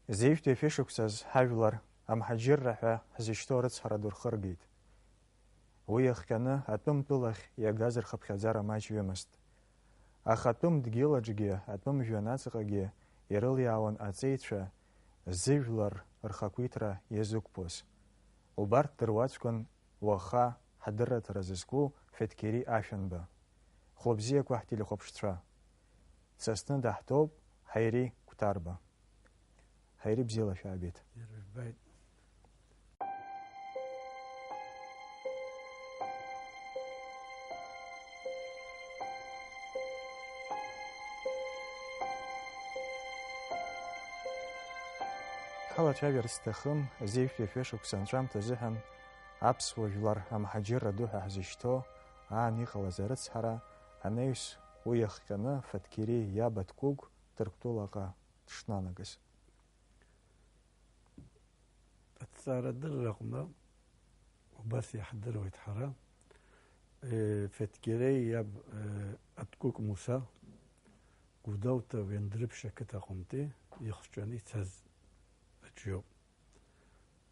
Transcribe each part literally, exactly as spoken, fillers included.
Зеижәтәи ашәышықәсаз ҳажәлар амҳаџьырра ҳәа ҳзышьҭоу арыцҳара ду рхыргеит. Уи иахҟьаны атәым тәылахь иагаз рхыԥхьаӡара маҷҩымызт. Аха атәым дгьыл аҿгьы, атәым жәҩан аҵаҟагьы ирылиаауан аҵеицәа зыжәлар рхақәиҭра иазықәԥоз. Убарҭ дыруаӡәкын уаха ҳдырраҭара зызку Феҭкери Ашәанба. Хәлыбзиақәа ҳтелехәаԥшцәа. Дсасны даҳҭоуп Ҳаири Қәҭарба. Ҳаири, бзиала шәаабеит. Ирбеит. Ҳалацәажәарц сҭахым, зеижәтәи ашәышықәса анҵәамҭа азыҳәан аԥсуа жәлар амҳаџьырра ду ҳәа ҳзышьҭоу аан иҟалаз арыцҳара, анаҩс уи иахҟьаны Феҭкери иаб Аҭкәыгә Ҭырқәтәылаҟа дшнанагаз. Аҭҵаарадырраҟны убас иаҳдыруеит ҳара, э, Феҭгерей иаб, э, Аткәык Муса, Гәдоуҭа Вендрыԥшь ақыҭа аҟынтәи ихҵәаны ицаз аӡә иоуп.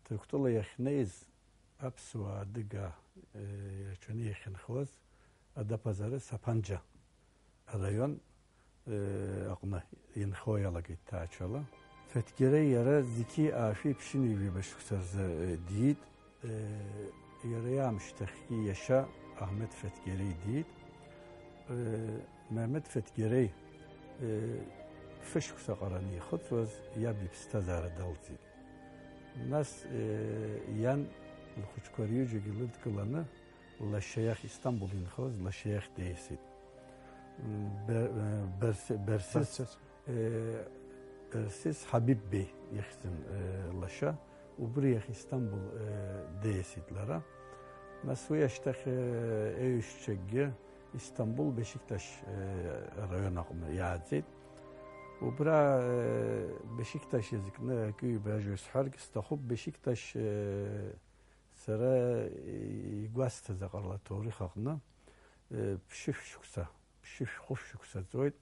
Ҭырқәтәыла иахьнеиз аԥсуаа адыгаа, э, ирацәаны иахьынхоз Адаԥазары Саԥанџьа араион, э, аҟны инхо иалагеит ҭаацәала. Феҭгерей иара зқьи аашәи ԥшьынҩажәи ҩба шықәса рзы, э, диит. Э, иара иаамышьҭахьгьы иашьа Аҳмеҭ Феҭгерей диит. Э, Меҳмеҭ Феҭгерей, э, фышықәса ҟараны ихыҵуаз иаб иԥсҭазаара далҵит. Нас, э, иан лхәыҷқәа рҩыџьагьы лыдкыланы, лашьа иахь, Истамбул инхоз лашьа иахь деисит. М, Бер-, э, Берсе-, Берсес, Берсес. Э, Берсес Ҳабиб Беи ихьӡын, э, лашьа, убри иахь Истамбул, э, деисит лара. Нас уи ашьҭахь, э, еиҩшьцәакгьы Истамбул Бешикташ, э, араион аҟны иааӡеит. Убра, э, Бешикташ иазкны акы ҩба ажәа сҳәаргь сҭахуп, Бешикташ, э, сара игәасҭаз аҟарла аҭоурых аҟны, э, ԥшьышә шықәса, ԥшьышә хәышә шықәса ҵуеит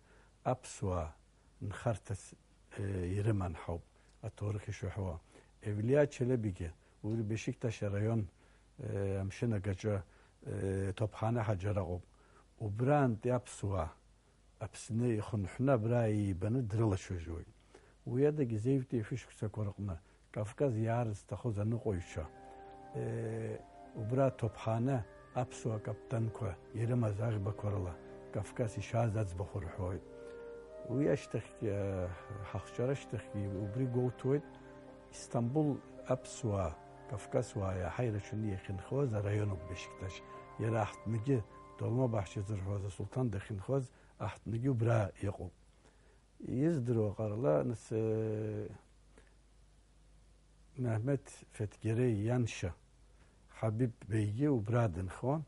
аԥсуаа нхарҭас, э, ирыман ҳауп аҭоурых ишаҳәауа. Евлиа Челебигьы, уи Бешикташ араион, э, амшын агаҿа, э, Ҭоԥхана ҳаџьар аҟоуп. Убраантәи аԥсуаа Аԥсны ихынҳәны абра иибаны дрылацәажәоит. Уи адагьы зеижәтәи ашәышықәсақәа рыҟны Кавказ иаарызҭахоз аныҟәаҩцәа, э, убра аҭоԥҳааны аԥсуа каптанқәа ирымаз аӷбақәа рыла Кавказ ишааз аӡбахә рҳәоит. Уи ашьҭахьгьы, э, ҳахҵәара ашьҭахьгьы убри гәоуҭоит, Истамбул аԥсуаа, Кавказуаа иаҳа ирацәаны иахьынхоз араионуп Бешикташ. Иара аҳҭнагьы, Долмабаҳча зырҳәоз асулҭан дахьынхоз, аҳҭнагьы убра иҟоуп. Издыруа ҟарла, нас, э, Меҳмеҭ Феҭгерей ианшьа Ҳабиб Беигьы убра дынхон.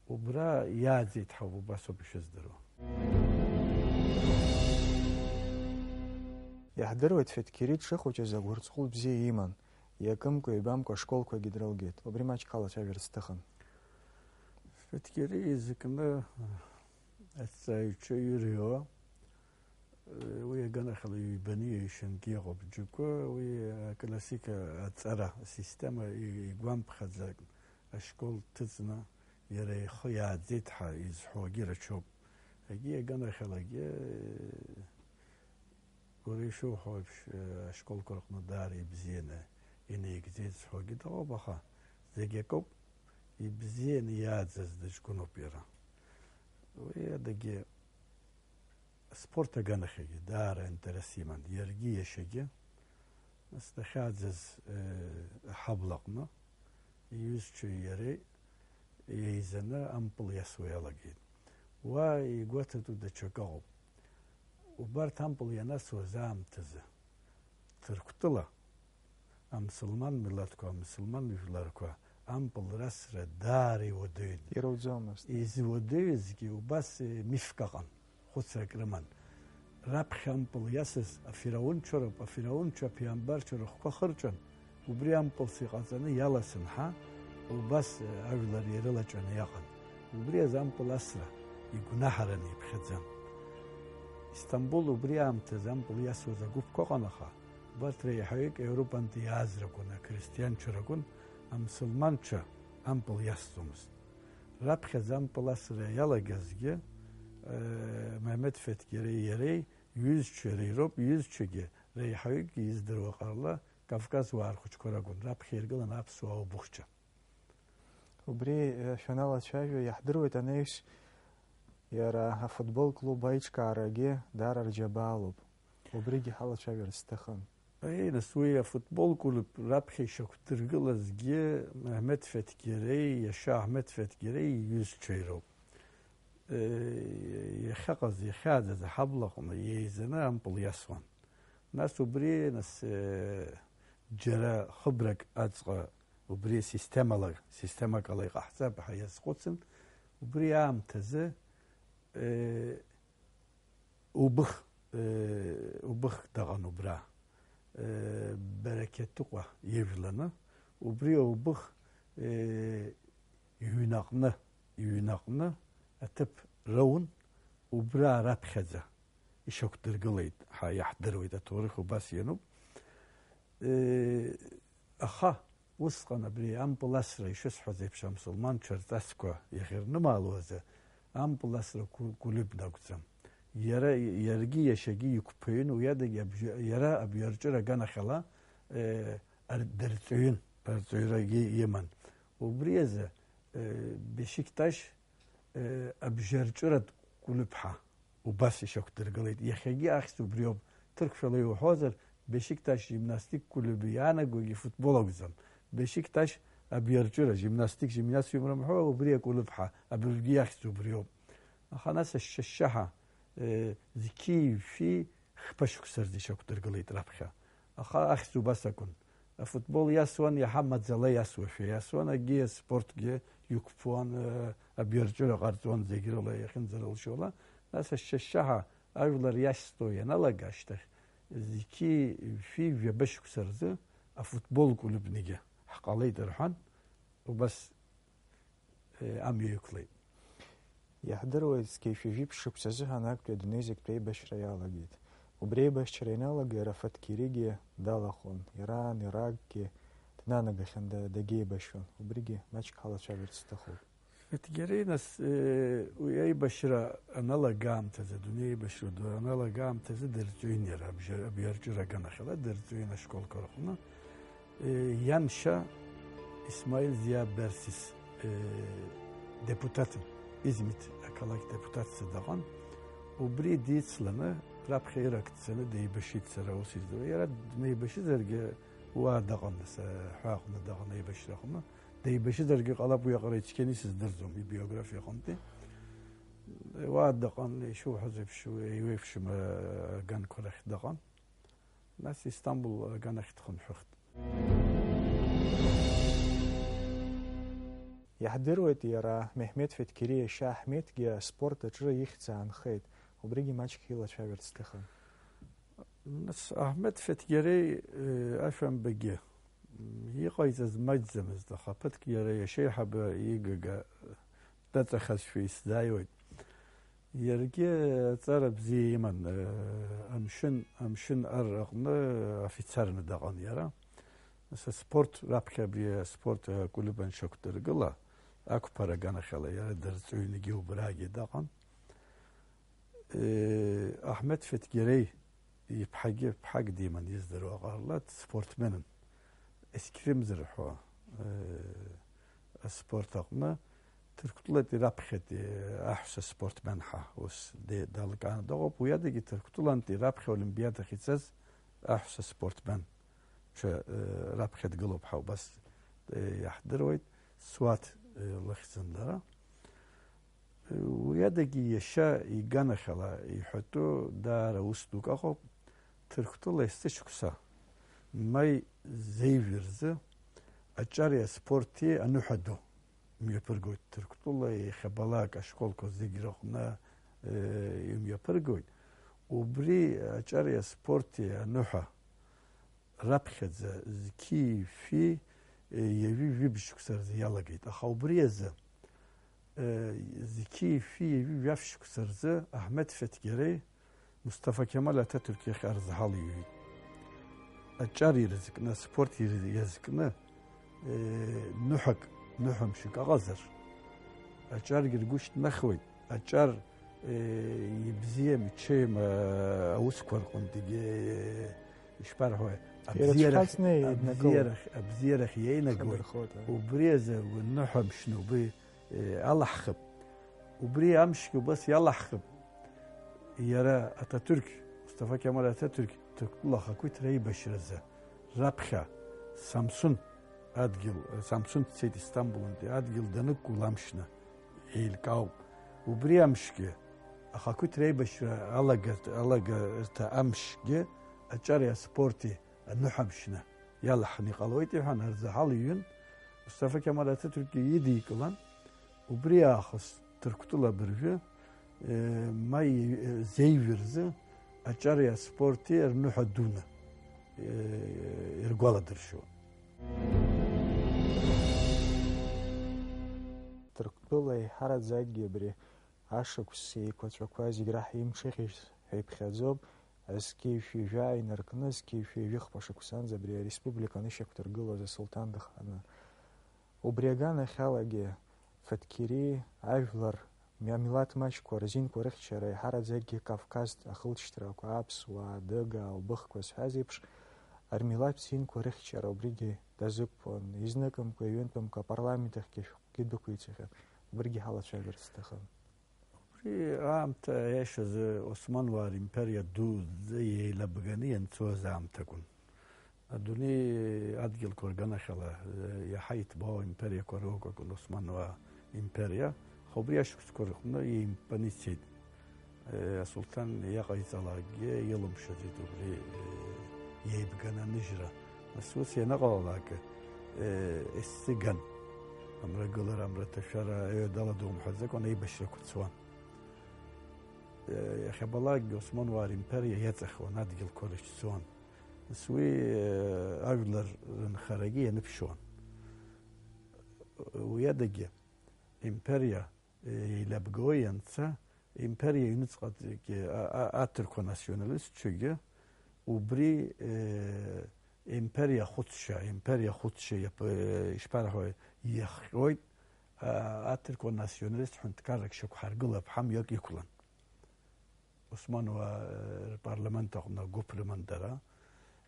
Убра иааӡеит ҳәа убас ауп ишыздыруа. Иаҳдыруеит, Феҭгери дшыхәыҷыз агәырҵҟәыл бзиа иман, иакымкәа-ҩбамкәа ашколқәагьы дрылгеит, убри маҷк ҳалацәажәарц сҭахын. Феҭгери изакәны аҭҵааҩцәа ирҩуа, уи аганахьала ҩбаны иҩшьангьы иҟоуп. Џьоукы уи аклассика аҵара асистема и-, игәамԥхаӡакәа ашкол дҭыҵны иара ихы иааӡеит ҳәа изҳәогьы рацәоуп. Егьи аганахьалагьы, уара ишуҳәо еиԥш, ашколқәа рҟны даара ибзианы инеигӡеит зҳәогьы дыҟоуп, аха зегь акоуп, ибзианы иааӡаз дыҷкәыноуп иара. Уи адагьы аспорт аганахьагьы даара аинтерес иман, иаргьы иашьагьы. Нас дахьааӡаз, э, аҳаблаҟны иҩызцәеи иареи еизаны ампыл иасуа иалагеит. Уа игәаҭатәу даҽакы ыҟоуп. Убарҭ ампыл ианасуаз аамҭазы Ҭырқәтәыла амсылман милаҭқәа, амсылман жәларқәа ампыл расра даара иуадаҩын. Ирауӡомызт. Изуадаҩызгьы убас, э, мифк ыҟан, хәыцрак рыман. Раԥхьа ампыл иасыз афираунцәа роуп, афираунцәа аԥеиамбарцәа рыхқәа хырҵәан, убри ампылс иҟаҵаны иаласын ҳәа, убас, э, ажәлар ирылаҵәаны иҟан. Убри азы ампыл асра игәнаҳараны иԥхьаӡан. Истамбул убри аамҭазы ампыл иасуаз агәыԥқәа ыҟан, аха Убарҭ реиҳаҩык Европантәи иааз ракәын, ақристианцәа ракәын, амсылманцәа ампыл иасӡомызт. Раԥхьаӡа ампыл асра иалагазгьы, Меҳмед Феҭгьареи иареи, иҩызцәа иареи роуп, иҩызцәагьы реиҳаҩыкгьы издыруа ҟарла, Кавказ уаа рхәыҷқәа ракәын, раԥхьа иргылан аԥсуаа убыхцәа. Убри шәаналацәажәо, иаҳдыруеит анаҩс иара афутбол клуб аиҿкаарагьы даара рџьабаалоуп. Убригьы ҳалацәажәарц сҭахын. Еи, нас уи афутбол клуб раԥхьа ишьақәдыргылазгьы Аҳмед Феҭгьареи, иашьа Аҳмед Феҭгьареи иҩызцәеи роуп. Иахьаҟаз, иахьааӡаз аҳаблаҟны иеизаны ампыл иасуан. Нас убри, нас, џьара хыбрак аҵҟа убри системала, системак ала иҟаҳҵап ҳәа иазхәыцын, убри аамҭазы, Убых, Убых даҟан убра, Берекетыҟәа ижәланы, убри Убых, иҩнаҟны, иҩнаҟны аҭыԥ роун, убра раԥхьаӡа ишьақәдыргылеит ҳәа иаҳдыруеит, аҭоурых убас иануп. Аха усҟан абри ампыл асра, ишысҳәаз еиԥш, амсылманцәа рҵасқәа иахьырнымаало азы, ампыл асра Кулиб дакәӡам. Иара, иаргьы иашьагьы иқәԥаҩын, уи адагьы абжьы, иара абжьарҿыра аганахьала, э, ар-, дырҵаҩын, арҵаҩрагьы иман. Убри азы, э, Бешикташ, э, абжьарҿыратә Кулиб ҳәа убас ишьақәдыргылеит. Иахьагьы ахьӡ убриоуп. Ҭырқәшәала иуҳәозар, Бешикташ жимнастик Кулиб иаанагогьы футбол акәӡам. Бешикташ абиарҿыра, жимнастик, жимнастиум рымҳәо, убри акулиб ҳәа, абыржәгьы иахьӡ убриоуп. Аха нас ашьшьышьшьаҳа, э, зқьи жәшәи хԥа шықәса рзы ишьақәдыргылеит раԥхьа. Аха ахьӡ убас акәын. Афутбол иасуан, иаҳа маӡала иасуашәа иасуан, акгьы аспортгьы иқәԥуан, э, абиарҿыра ҟарҵон зегь рыла иахьынӡарылшола. Нас ашьшьышьшьаҳа ажәлар иашьҭоу ианалага ашьҭахь, зқьи жәшәи жәаба шықәса рзы афутбол кулиб ныгьы ҳҟалеит рҳәан, убас, э, амҩа иқәлеит. Иаҳдыруеит, зқьи жәшәи жәиԥшь шықәса азыҳәан актәи адунеи зегьтә еибашьра иалагеит. Убри аибашьра ианалага иара Фаҭгьаригьы далахәын, Иран, Иракгьы днанагахьан, да-, дагьеибашьуан. Убригьы маҷк ҳалацәажәарц сҭахуп. Феҭгьари, нас, э, уи аибашьра аналага аамҭазы, адунеи аибашьра ду аналага аамҭазы дырҵаҩын иара, абжьа-, абиарҿыра аганахьала дырҵаҩын ашколқәа рҟны. Э, ианшьа Исмаил Зиа Берсис, э, депутатын, Измит ақалақь депутатса даҟан. Убри дицланы, раԥхьа ирак дцаны деибашьит, сара ус издыруа. Иара днеибашьызаргьы уа даҟан, нас, аҳәааҟны даҟан, аибашьраҟны. Деибашьызаргьы ҟалап, уиаҟара ицқьаны исыздырӡом, ибиографиа аҟынтәи. Уа даҟан, ишуҳәаз еиԥш, еиуеиԥшым аганқәа рахь даҟан. Нас Истамбул аганахь дхынҳәыхт. Иаҳдыруеит, иара Меҳмед Феҭгьери иашьа Аҳмедгьы аспорт аҿы ихьӡ аанхеит, убригьы маҷк ҳилацәажәарц сҭахын. Нас Аҳмед Феҭгьери, э, ашәамбагьы, м, иҟаиҵаз маҷӡамызт, аха ԥыҭк иара иашьеиҳабы игага даҵахазшәа исзааиуеит. Иаргьы аҵара бзиа иман, э, амшын, амшын ар аҟны афицарны даҟан иара. Нас аспорт, раԥхьа абри аспорт, э, акулиб аншьақәдыргыла, ақәԥара аганахьала иара дырҵаҩынгьы убрагьы даҟан. Э, Аҳмед Феҭгьерей иԥҳагьы, ԥҳак диман, издыруа ҟарла, дспортменын. Есқьрым зырҳәо, э, аспорт аҟны Ҭырқәтәылатәи раԥхьатәи аҳәса спортмен ҳәа ус де-, далкааны дыҟоуп. Уи адагьы Ҭырқәтәылантәи раԥхьа Олимпиадахь ицаз аҳәса спортмен ҽа, э, раԥхьа дгылоуп ҳәа убас, э, иаҳдыруеит. Суаҭ, э, лыхьӡын лара. Уи адагьы иашьа иганахьала иҳәатәу даара ус дук ыҟоуп, Ҭырқәтәыла есышықәса маи зеижә рзы аҿари аспорти аныҳәа ду мҩаԥыргоит. Ҭырқәтәыла иахьабалак ашколқәа зегь рыҟны, э, имҩаԥыргоит. Убри аҿари аспорти аныҳәа раԥхьаӡа зқьи жәшәи, э, ҩажәи жәибжь шықәса рзы иалагеит. Аха убри азы, э, зқьи жәшәи ҩажәи жәаф шықәса рзы Аҳмед Феҭгьерей Мусҭафа Кьамал Аҭаҭурқь иахь арзаҳал иҩит. аҿар ирызкны, аспорт ир-, иазкны, э, ныҳәак, ныҳәамшьак аҟазар, аҿаргьы ргәы шьҭнахуеит, аҿар, э, ибзиам, ичеим, э, аусқәа рҟынтәигьы, э, ишԥарҳәои, абзиарахь, ирыцәхасны еиднакыло. Абзиарахь, абзиарахь иеинагоит. Хадырхоит, э. Убри азы ныҳәамшьны убри, э, алаҳхып. Убри амшгьы убас иалаҳхып. Иара Ататүрк, Мусҭафа Кьамал Ататүрк, Ҭырқәтәыла ахақәиҭра аибашьразы раԥхьа Самсун адгьыл, Самсун дцеит Истамбулынтәи, адгьыл данықәгыла амшны еилкаауп. Убри амшгьы ахақәиҭра аибашьра алагарт-, алагарҭа амшгьы аҿари аспорти аныҳәамшьны иалаҳхны иҟалоит, иҳәан, арзаҳал иҩын, Мусҭафа Кьамал Ататүркгьы идикылан, убри аахыс Ҭырқәтәыла абыржәы, э, ма и-, э, зеиҩырзы аҿари аспорти рныҳәа дуны, э, иргәаладыршәон. Ҭырқәтәыла еиҳараӡакгьы абри ашықәс еиқәаҵәақәа зегь раҳа имҽыхьыз ҳәа иԥхьаӡоуп, зқьи жәшәи жәаа инаркны, зқьи жәшәи жәыхԥа шықәсанӡа абри ареспублика анышьақәдыргылоз асулҭан дыхҟьаны. Убри аганахьалагьы Фаткьери ажәлар, амилаҭ маҷқәа рзинқәа рыхьчара, еиҳараӡакгьы Кавказтә ахылҵшьҭрақәа, аԥсуаа, адыга, албыхқәа зҳәаз еиԥш, рмилаҭ зинқәа рыхьчара убригьы дазықәԥон, изныкымкәа, ҩынтәымкәа апарламент ахьгьы ашәҟәгьы дәықәиҵахьан, убригьы ҳалацәажәарц сҭахын. Убри аамҭа, аиашазы, Османуаа римпериа дуӡӡа еилабганы ианцоз аамҭакәын. Адунеи адгьылқәа рганахьала, э, иаҳа иҭбаау империақәа роуп акәын Османуаа империа, аха убри ашықәсқәа рҟны еимпаны ицеит. Э, асулҭан иаҟаиҵалакгьы илымшаӡеит убри, э, еибганы аныжьра. Нас ус ианыҟалалак, э, есыган амрагылара, амраҭашәара аҩадала думҳәаӡакәан аибашьрақәа цуан. Э, иахьабалакгьы Османуаа римпериа иаҵахуан, адгьылқәа рыхьӡон. Нас уи, э, ажәлар рынхарагьы ианыԥшуан. Уи адагьы империа, э, еилабго ианца, империа иҩныҵҟатәигьы, а-, а-, аҭырқәа националистцәагьы убри, э, империа ахәыцшьа, империа ахәыцшьа иап-, э, ишԥарҳәои, иахҟьоит, а-, аҭырқәа националист ҳәынҭқаррак шьақәҳаргылап ҳәа мҩак иқәлан. Османуаа, э, рпарламент аҟны агәыԥ рыман дара.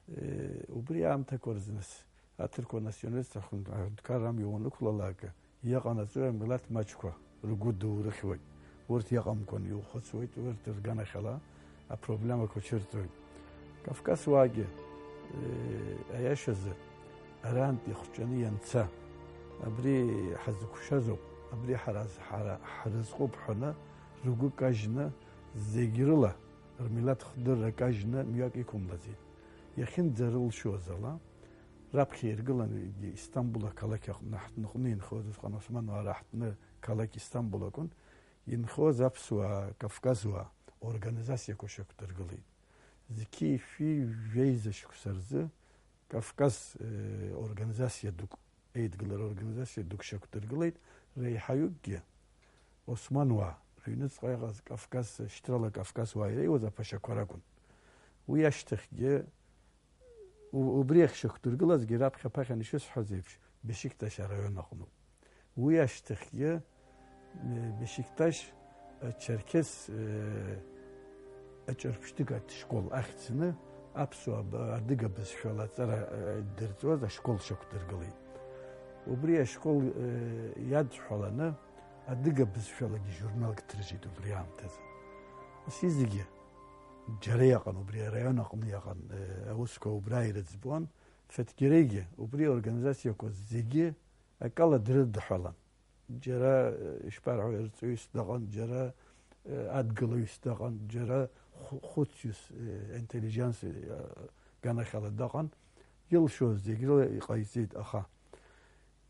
Э, убри аамҭақәа рзы нас аҭырқәа националист аҳәынҭ-, аҳәынҭқарра амҩа уанықәлалак, иҟанаҵои амилаҭ маҷқәа ргәы дурыхьуеит. Урҭ иҟамкәан иухәыцуеит, урҭ рганахьала апроблемақәа цәырҵуеит. Кавказуаагьы, э, аиашазы, арантә ихҿаны ианца, абри ҳазықәшәазоуп, абри ҳара, ҳара ҳрызҟуп ҳәаны, ргәы кажьны, зегь рыла рмилаҭ хдырра кажьны мҩак иқәымлаӡеит. Иахьынӡарылшоз ала, раԥхьа иргыланы Истамбул ақалақь аҟны ҳныҟәны инхоз, усҟан Османуаа раҳҭны қалақь Истамбул акәын, инхоз аԥсуаа, кавказуаа организациақәа шьақәдыргылеит. Зқьи шәи жәеиза шықәса рзы Кавказ, э, организациа дук, еидгылара организациа дук шьақәдыргылеит, реиҳаҩыкгьы Османуаа, рыҩныҵҟа иҟаз Кавказ, шьҭрала Кавказуаа иреиуаз аԥашьақәа ракәын. Уи ашьҭахьгьы, у-, убри ахьшьақәдыргылазгьы раԥхьа ԥахьан ишысҳәаз еиԥш, Бешикташ араион аҟноуп. Уи ашьҭахьгьы, э, Бешикташ ачерқьес, э, аҿырԥштәыгатә школ ахьӡны аԥсуа б-, адыга бызшәала аҵара, э, дырҵоз ашкол шьақәдыргылеит. Убри ашкол, э, иадҳәаланы адыга бызшәалагьы журналк ҭрыжьит убри аамҭазы. Ус зегьы џьара иҟан, убри араион аҟны иҟан, э, аусқәа убра ирыӡбуан. Феҭгерегьы убри аорганизациақәа зегьы акала дрыдҳәалан. Џьара, э, ишԥарҳәо, рҵаҩыс дыҟан, џьара, э, адгылаҩыс дыҟан, џьара хә-, хәыцҩыс, э, интеллигенциа, э, ганахьала дыҟан. Илшоз зегь рыла иҟаиҵеит, аха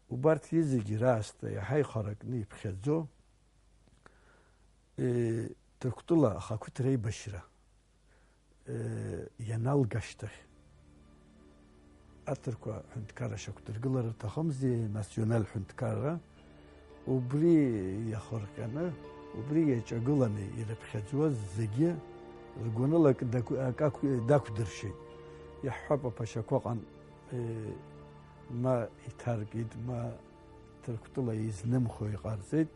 убарҭ зегьы раасҭа иаҳа ихаракны иԥхьаӡо, э, Ҭырқәтәыла ахақәиҭра аибашьра, э, ианалга ашьҭахь, аҭырқәа ҳәынҭқарра шьақәдыргылар рҭахымзи, национал ҳәынҭқарра, убри иахырҟьаны, убри иаҿагыланы ирыԥхьаӡоз зегьы ргәаныла акы дақә-, акы ақә-, дақәдыршәеит. Иаҳҳәап, аԥашьақәа ыҟан, э, ма иҭаркит, ма Ҭырқәтәыла изнымхо иҟарҵеит.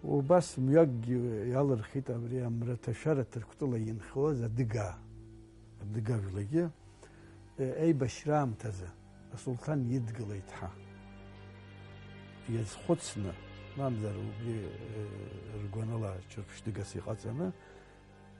Убас мҩакгьы иалырхит абри амраҭашәара Ҭырқәтәыла инхоз адыгаа, адыгаа жәлагьы, э, еибашьра аамҭазы асулҭан идгылеит ҳәа иазхәыцны, мамзар убри, э, ргәаныла Чырԥшьдыгас иҟаҵаны,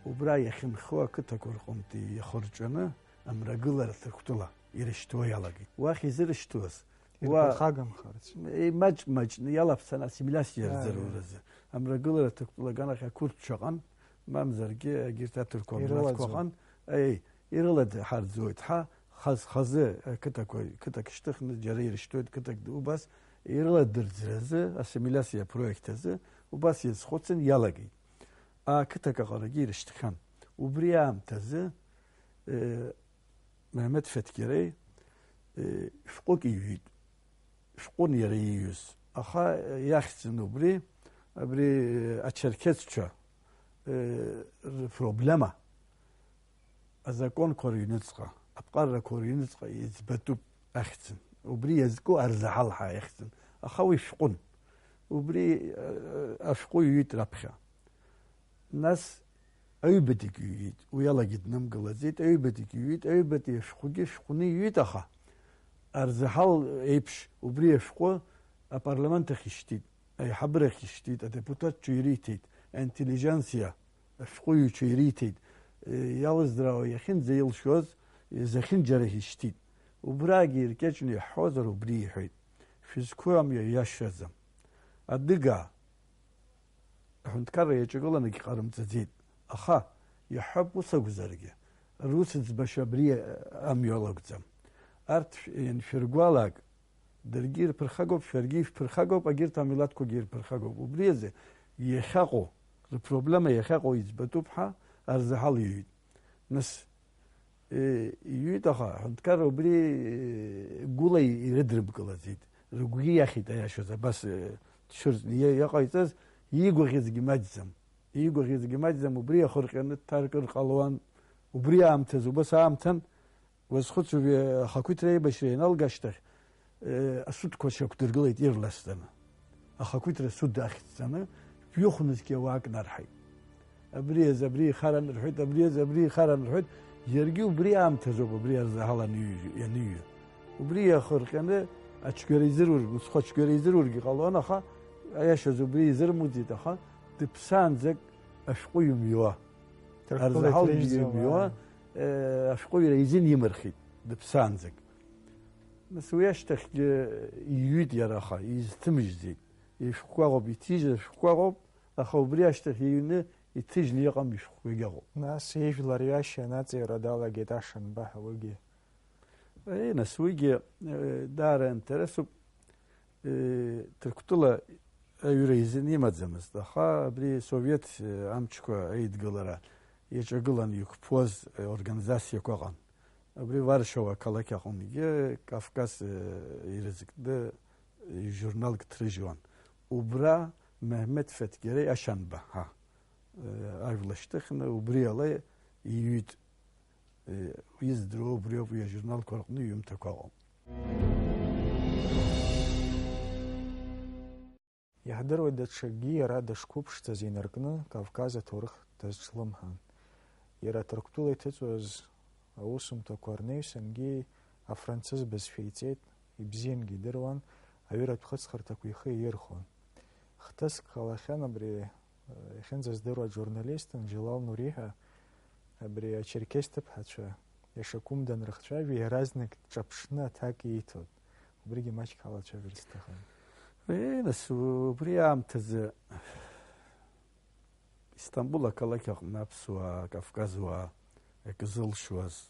убра иахьынхо ақыҭақәа рҟынтәи иахырҿаны амрагылара Ҭырқәтәыла ирышьҭуа иалагеит. Уахь изырышьҭуаз, уа Ирԥырхагамхарц. Имаҷ-маҷны иалаԥсан ассимилиациа Иа, иа. Рзыруразы. Амрагылара Ҭырқәтәыла аганахь ақәырчча ҟан, мамзаргьы егьырҭ аҭырқәа Ирылаӡуеит. Милаҭқәа ҟан, еи, ирыладҳарӡуеит ҳа, хаз-хазы, ақыҭақәа, қыҭак шьҭыхны џьара ирышьҭуеит, қыҭак ду-, убас ирыладырӡразы, ассимилиациа апроект азы, убас иазхәыцын иалагеит. Ақыҭак аҟарагьы ирышьҭхьан. Убри аамҭазы, э, Меҳмед Феҭгьареи, э, шәҟәык иҩит. Шәҟәын иара ииҩыз. Аха, э, иахьӡын убри, абри, э, ачерқьесцәа, э, рпроблема азакәанқәа рыҩныҵҟа, аԥҟарақәа рыҩныҵҟа иӡбатәуп ахьӡын. Убри иазку арзаҳал ҳәа ихьӡын. Аха уи шәҟәын. Убри, э, ашәҟәы иҩит раԥхьа. Нас аҩбатәигь иҩит, уи алагьы днымгылаӡеит, аҩбатәигь иҩит, аҩбатәи ашәҟәгьы шәҟәны иҩит, аха арзаҳал еиԥш убри ашәҟәы апарламент ахь ишьҭит, аиҳабырахь ишьҭит, адепутатцәа ириҭеит, аинтеллигенциа ашәҟәыҩҩцәа ириҭеит, иалыздрауа иахьынӡаилшоз, зехьынџьара ишьҭит. Убрагьы иркьаҿны иаҳҳәозар убри иҳәеит. Шәызқәу амҩа иашаӡам. Адыгаа, аҳәынҭқарра иаҿагыланагь ҟарымҵаӡеит. Аха, иаҳҳәап, ус акәзаргьы, русӡбашьа абри амҩа алакәӡам. Арҭ шә-, ианшәыргәалак, даргьы ирԥырхагоуп, шәаргьы ишәԥырхагоуп, агьырҭ амилаҭқәагьы ирԥырхагоуп. Убри азы иахьаҟоу, рыпроблема иахьаҟоу иӡбатәуп ҳәа арзаҳал иҩит. Нас, э, иҩит, аха аҳәынҭқарра убри, э, гәыла ирыдрыбгалаӡеит. Рыгәгьы иахьит, аиашаз, абас, э, дшырҵ-, иа-, иаҟаиҵаз иигәаӷьызгьы маҷӡам. Иигәаӷьызгьы маҷӡам, убри иахырҟьаны дҭаркыр ҟалауан. Убри аамҭазы, убас аамҭан, уазхәыцуа, ахақәиҭра аибашьра ианалга ашьҭахь, э, асудқәа шьақәдыргылеит ирласӡаны. Ахақәиҭра асуд ахьӡҵаны, жәохә нызқьи ауаа кнарҳаит. Абри азы абри ихаран рҳәеит, абри азы абри ихаран рҳәеит, иаргьы убри аамҭазоуп абри арзаҳал аныҩ-, ианыҩҩы. Убри иахырҟьаны ацәгьара изырур-, мыцхәы ацәгьара изыруаргьы ҟалон, аха, аиашаз убри изырмуӡеит, аха дыԥсаанӡак ашәҟәы имҩуа. Ҭырқәтәыла Арзаҳалгьы иҭрыжьӡом, имҩуа, аа. Э, ашәҟәыҩҩра изин имырхит, дыԥсаанӡак. Нас уи ашьҭахьгьы иҩит иара, аха изҭымыжьӡеит. Ишәҟәқәа ыҟоуп, иҭижьыз ашәҟәқәа ыҟоуп, аха убри ашьҭахь иҩны иҭыжьны иҟам ишәҟәқәагьы ыҟоуп. Нас ижәлар ҩашьа анаҵаҩра далагеит Ашанба ҳәа уигьы. Еи, нас уигьы, э, даара интересуп, э, Ҭырқәтәыла аҩра изин имаӡамызт, аха абри Совет, э, амчқәа аидгылара иаҿагылан иқәԥуаз, э, организациақәа ыҟан. Абри Варшава ақалақь аҟынгьы Кавказ, э, ирызкны ижурналк ҭрыжьуан. Убра Меҳмед Феҭгьареи Ашанба ҳәа, э, ажәла шьҭыхны, убри ала иҩит, э, издыруа убриоуп, уи ажурналқәа рҟны иҩымҭақәа ыҟоуп. Иаҳдыруеит, даҽакгьы иара дышқәыԥшӡаз инаркны Кавказ аҭоурых дазҿлымҳан. Иара Ҭырқәтәыла иҭыҵуаз аусумҭақәа рнаҩсангьы афранцыз бызшәа иҵеит, ибзиангьы идыруан, аҩыратә хыҵхырҭақәа ихы иаирхәон. Хҭыск ҟалахьан абри, э, иахьынӡаздыруа аџьурналист Анжелал Нури ҳәа, абри ачерқьес ҭыԥҳацәа ишакәым данрыхцәажәа, иаразнак дҿаԥшны аҭак ииҭоит. Убригьы маҷк ҳалацәажәарц сҭахын. Еи, нас, убри аамҭазы Истамбул ақалақь аҟны аԥсуаа, кавказуаа акы зылшуаз,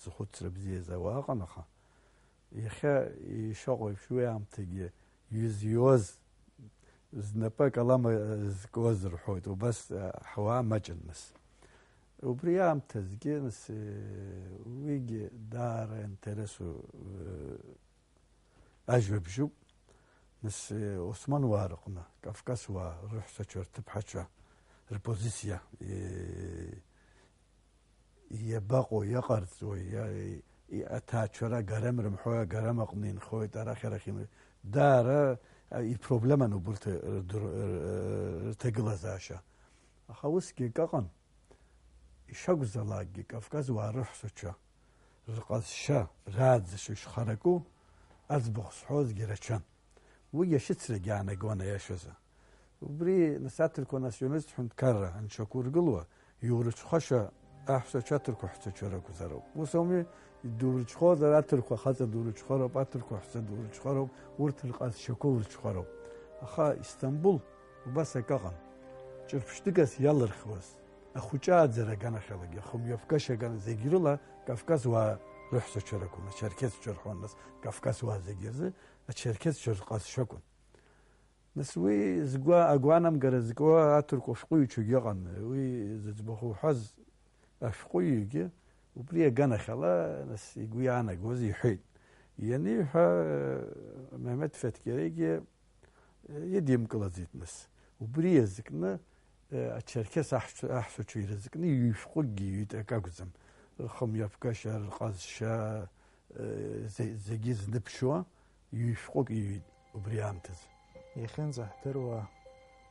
зхәыцра бзиаз ауаа ыҟан, аха иахьа ишыҟоу еиԥш уи аамҭагьы изҩуаз, знапы акалам зкуаз рҳәоит, убас, а, ҳауаа маҷын нас. Убри аамҭазгьы, нас, э, уигьы даара интересу, э, ажәабжьуп. Нас, э, Османуаа рыҟны, Кавказуаа рыҳәсацәа, рҭыԥҳацәа, рпозициа, э, иабаҟоу, иаҟарҵуа, иа-, И-, аҭаацәара агарем рымҳәои, агарем аҟны инхоит, арахь-арахь ин-, даара, а, ипроблеман убырҭ рдыр-, р-, р-, рҭагылазаашьа. Аха усгьы акы ыҟан, ишакәзалакгьы Кавказ уаа рыҳәсацәа рҟазшьа, рааӡашьа ишхараку аӡбахә зҳәозгьы рацәан. Уигьы ашьыцрагьы аанагон, аиашазы. Убри нас аҭырқәа националист ҳәынҭқарра аншьақәыргылуа, иурыцәхаша аҳәсацәа аҭырқәа ҳәсацәа ракәзароуп. Ус ауми, дурыцәхозар аҭырқәа хаҵа дурыцәхароуп, аҭырқәа ҳәса дурыцәхароуп, урҭ рҟазшьақәа урыцәхароуп. Аха Истамбул убас акы ыҟан. Ҿырԥштәыгас иалырхуаз, ахәыҷы ааӡара аганахьалагьы, ахымҩаԥгашьа аган, зегь рыла Кавказ уаа рыҳәсацәа ракәын, ачерқьесцәа рҳәон нас, Кавказ уаа зегь рзы ачерқьесцәа рҟазшьа акәын. Нас уи згәа-, агәаанамгара зкуа аҭырқә ашәҟәыҩҩцәагьы ыҟан. Уи зыӡбахә уҳәаз ашәҟәыҩҩгьы убри аганахьала, нас, игәы иаанагоз иҳәеит. Ианиҳәа, Меҳмеҭ Феҭгьарегьы идимкылаӡеит, нас. Убри иазкны, ачерқьес аҳцәа-, аҳцәацәа ирызкны ҩышәҟәыкгьы иҩит, акы акәӡам. Рхымҩаԥгашьа, рҟазшьа, зе-, зегьы зныԥшуа ҩышәҟәык иҩит убри аамҭазы. Иахьынӡаҳдыруа,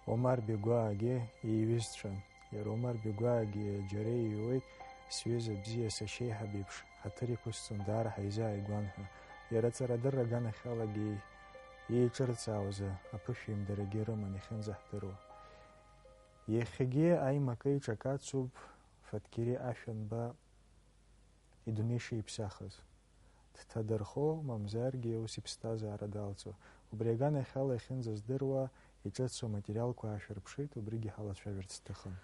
Омар Бегәаагьы иҩызцәан. Иара Омар Бегәаагьы џьара иҩуеит, сҩыза бзиа, сашьеиҳаб еиԥш ҳаҭыр иқәысҵон, даара ҳаизааигәан ҳәа. Иара аҵарадырра аганахьалагьы иеиҿырцаауазы аԥышәеимдарагьы рыман, иахьынӡаҳдыруа. Иахьагьы аимакы иҿакацуп Фаҭгьери Ашәанба идунеи шиԥсахыз. Дҭадырхо, мамзаргьы ус иԥсҭазаара далҵуа. Убри аганахьала иахьынӡаздыруа иҿыцу аматериалқәа аашәырԥшит, убригьы ҳалацәажәарц сҭахын.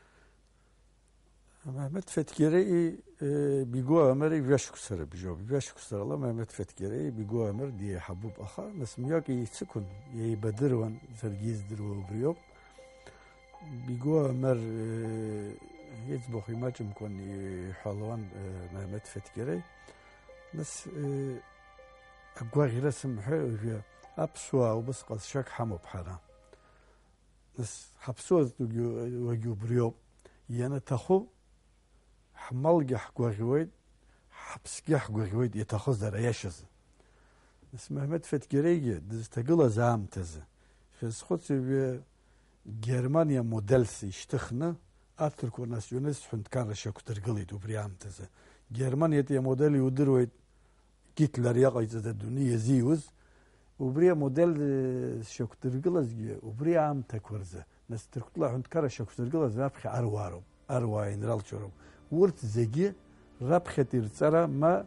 Меҳмеҭ Феҭгьери, э, Бигуа Омери жәашықәса рыбжьоуп. Жәашықәса рыла Меҳмеҭ Феҭгьери Бигуа Омер диеиҳабуп, аха нас мҩак еицықәын, еибадыруан, саргьы издыруа убриоуп. Бигуа Омер, э, иӡбахә имаҷымкәан иҳәалуан, э, Меҳмеҭ Феҭгьери. Нас, э, агәаӷьра сымҳәеи уажәы, аԥсуаа убас ҟазшьак ҳамоуп ҳара. Нас ҳаԥсуазтәугьы уагьы убриоуп. Ианаҭаху, ҳмалгьы ҳгәаӷьуеит, ҳаԥсгьы ҳгәаӷьуеит, иаҭахызар, аиашазы. Нас Меҳмеҭ Феҭгьерегьы дызҭагылаз аамҭазы, шәазхәыц, ҩы Германиа модельс ишьҭыхны, аҭырқәа националист ҳәынҭқарра шьақәдыргылеит убри аамҭазы. Германиатәи амодель иудыруеит, Гитлер иаҟаиҵаз адунеи иазиуз, убри амодель, э, шьақәдыргылазгьы, убри аамҭақәа рзы, нас Ҭырқәтәыла аҳәынҭқарра шьақәдыргылаз раԥхьа аруаароуп, аруаа инралчоуроуп. Урҭ зегьы раԥхьатәи рҵара ма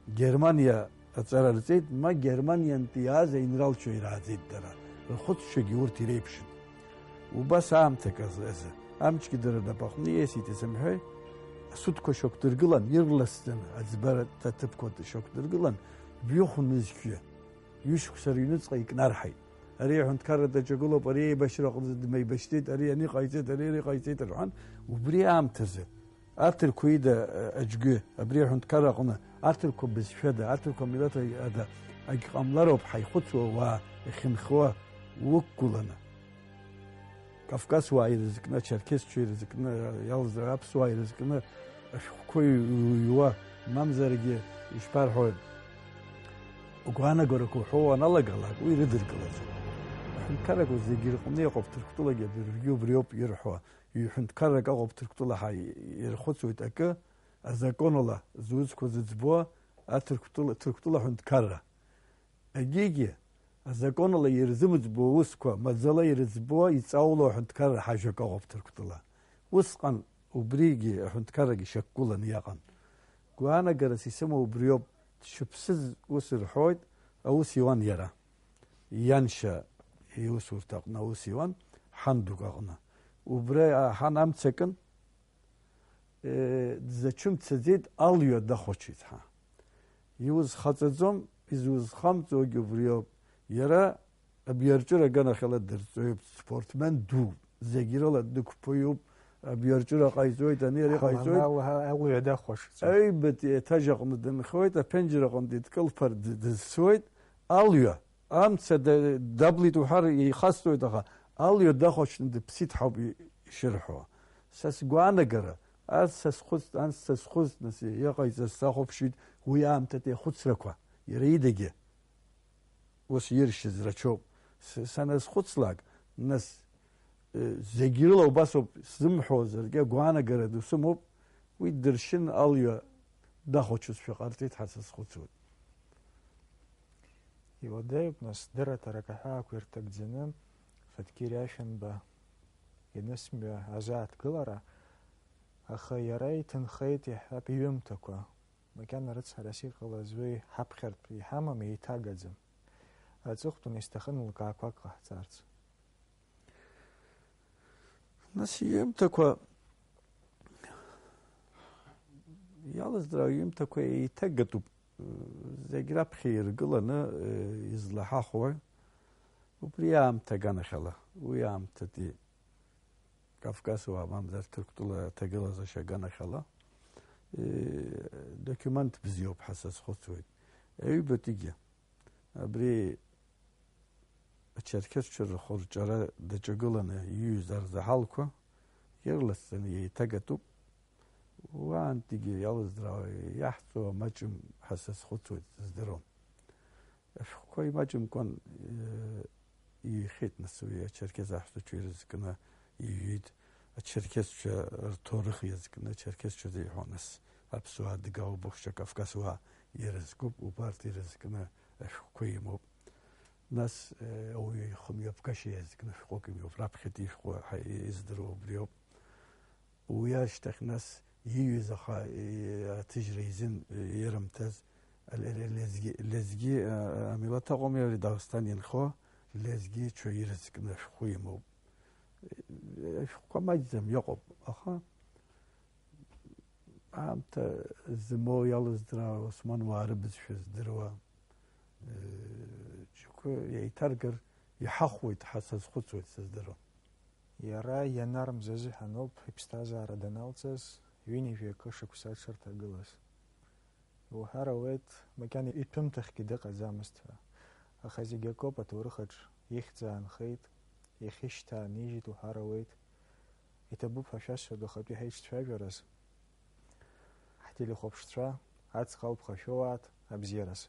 Германиа аҵара рҵеит, ма Германиантәи иааз аинралчо ирааӡеит дара. Рхәыцшьагьы урҭ иреиԥшын. Убас аамҭак азы, азы, амчгьы дара рнапаҟны ииасит изымҳәеи, асудқәа шьақәдыргылан, ирласӡаны аӡбаратә аҭыԥқәа шьақәдыргылан, бҩыхә нызқьҩы, ҩышықәса рыҩныҵҟа икнарҳаит. Ари аҳәынҭқарра даҿагылоуп, ари еибашьра аҟынӡа дмеибашьӡеит, ари ани ҟаиҵеит, ари ари ҟаиҵеит рҳәан, убри аамҭазы аҭырқәа ида, а-, аџьгәы, абри аҳәынҭқарра аҟны аҭырқәа бызшәада, аҭырқәа милаҭ ада агьҟамлароуп ҳаихәыцуа уаа иахьынхауа уқәгыланы. Кавказ уаа ирызкны, ачерқьесцәа ирызкны, иалзар аԥсуаа ирызкны ашәҟәқәа иҩуа, мамзаргьы, ишԥарҳәои, гәаанагарақәа уҳәо уаналагалак, уи ирыдыркылаӡом. Аҳәынҭқаррақәа зегьы рҟны иҟоуп, Ҭырқәтәылагьы адырҩегьы убриоуп ирҳәо. Ҩ-ҳәынҭқаррак ыҟоуп Ҭырқәтәыла ҳәа ирхәыцуеит акы, азаконала зусқәа зыӡбо, аҭырқәтәыла, Ҭырқәтәыла ҳәынҭқарра. Егьигьы, азаконала ирзымӡбо аусқәа маӡала ирыӡбо, иҵауло аҳәынҭқарра ҳажәак ыҟоуп Ҭырқәтәыла. Усҟан убригьы аҳәынҭқаррагьы шьақәгыланы иҟан. Гәаанагарас исымоу убриоуп, дшыԥсыз ус рҳәоит, аус иуан иара. Ианшьа иусурҭа аҟны аус иуан, ҳан дук аҟны. Убра ҳан амца акын, Э, дзачымцаӡеит, алҩа дахәаҽит ҳәа. Иузхаҵаӡом, изузхамҵогьы убриоуп. Иара абиарҿыра аганахьала дырҵоиуп, спортсмен ду, зегь рыла дықәԥоиуп, абиарҿыра ҟаиҵоит, ани ари ҟаиҵоит. Алҩа дахәаҽӡом. Аҩбатәи аетаж аҟны дынхоит, аԥенџьыр аҟынтәи дкылԥар д-, дызцуеит, алҩа. Амца да-, даблит уҳәар, ихасҵоит, аха алҩа дахәаҽны дыԥсит ҳауп и-, ишырҳәо. Са сгәаанагара, ас са схәыцт, анс са схәыцт, нас иҟаиҵаз сахәаԥшит, Уи аамҭатәи ахәыцрақәа, иара идагьы ус иршьыз рацәоуп. С-, саназхәыцлак, нас, э, зегь рыла убасоуп сзымҳәозаргьы, агәаанагара ду сымоуп, уи дыршьын алҩа дахәаҽызшәа ҟарҵеит ҳәа сазхәыцуеит. Иуадаҩуп, нас, дырраҭарак аҳәаақәа ирҭагӡаны Фаҭқьери Ашәанба ианысмҩа азааҭгылара, аха иара иҭынхеит иаҳҳәап иҩымҭақәа. Макьана рыцҳарас иҟалаз уи ҳаԥхьартә иҳамам, еиҭагаӡам. Аҵыхәтәаны исҭахын лкаақәак ҟаҳҵарц. Нас иҩымҭақәа, иалыздраа иҩымҭақәа еиҭагатәуп, зегь раԥхьа иргыланы, э, излаҳахуа, убри аамҭа аганахьала, уи аамҭатәи Кавказ уаа мамзар Ҭырқәтәыла аҭагылазашьа аганахьала, э, документ бзиоуп ҳәа сазхәыцуеит. Аҩбатәигьы, абри ачерқьесцәа рхәырҿиара даҿагыланы иҩыз арзаҳалқәа ирласӡаны еиҭагатәуп. Уаантәигьы иалыздраа иаҳҵо амаҷым ҳәа сазхәыцуеит, сыздыруам. Ашәҟәқәа имаҷымкәан, э, иҩхьеит, нас, уи ачерқьес аҳәсақәа ирызкны иҩит, ачерқьесцәа рҭоурых иазкны ачерқьесцәа зеиҳәо, нас, аԥсуаа, адыгаа, убыхшьа, Кавказ уаа ирызкуп, убарҭ ирызкны ашәҟәқәа имоуп. Нас, э, ауаҩы ихымҩаԥгашьа иазкны шәҟәык имоуп, раԥхьатәи ишәҟәы ҳа-, издыруа убриоуп. Уи ашьҭахь, нас, ииҩыз аха, и-, аҭыжьра изын, и-, ирымҭаз, ле-, ле-, лезги, лезги, а, амилаҭ аҟоуми ари Дагестан инхо, лезгицәа ирызкны ашәҟәы имоуп. Ашәҟәқәа маҷӡам, иҟоуп, аха аамҭа змоу иалыздраа Осман уаа рыбызшәа здыруа, э, џьоукы еиҭаргар иҳахәоит ҳәа сазхәыцуеит, сыздыруам. Иара ианармзазыҳәаноуп иԥсҭазаара даналҵыз, ҩынҩажәи акы шықәса дшырҭагылаз. Иуҳәар ауеит, макьана иҭәымҭахьгьы дыҟаӡамызт ҳәа. Аха зегь акоуп, аҭоурыхаҿ ихьӡ аанхеит, ихьышьҭаанижьит уҳәар ауеит. Иҭабуп ҳәа шәасҳәоит уахатәи ҳаиҿцәажәараз. Ҳтелехәаԥшцәа аҵх алԥха шәоуааит, абзиараз.